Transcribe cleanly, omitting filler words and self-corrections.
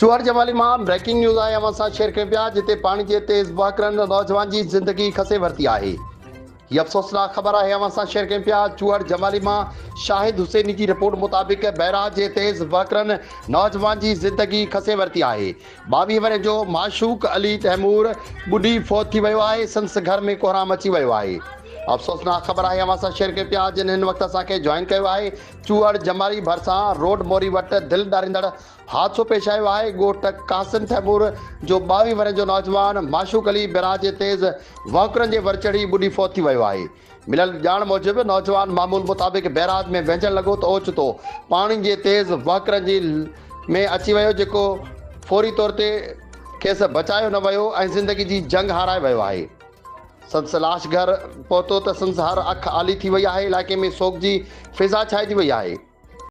چوهڙ جمالي مان breaking news آهي اوهان سان شيئر ڪيون پيا جتي پاڻي جي تيز وهڪرن نوجوان جي زندگي کسي ورتي آهي هي افسوسناڪ خبر آهي اوهان سان شيئر ڪيون پيا چوهڙ جمالي مان شاهد حسيني جي رپورٽ مطابق بئراج جي تيز وهڪرن نوجوان جي زندگي کسي ورتي آهي 22 ورهين جو معشوق علي تيمور ٻڏي فوت ٿي ويو آهي سندس گهر ۾ ڪهرام اچي ويو آهي افسوسناڪ خبر آهي اوهان سان شيئر ڪيون پيا جن هن وقت اسان کي جوائن ڪيو آهي چوهڙ جمالي ڀرسان روڊ موري وٽ دل ڏاريندڙ حادثو پيش آيو آهي، ڳوٺ قاسم تيمور جو 22 ورهين جو نوجوان معشوق علي بئراج جي تيز وهڪرن جي ور چڙهي ٻڏي فوت ٿي ويو آهي. مليل ڄاڻ موجب نوجوان معمول مطابق بئراج ۾ وهنجڻ لڳو ته اوچتو پاڻي جي تيز وهڪرن جي ۾ اچي ويو جيڪو فوري طور تي کيس بچايو نه ويو ۽ زندگي جي جنگ هارائي ويو آهي. سندس لاش گهر پهتو ته سندس هر اک آلي ٿي وئي آهي، علائقي ۾ سوڳ جي فضا ڇائجي وئي آهي.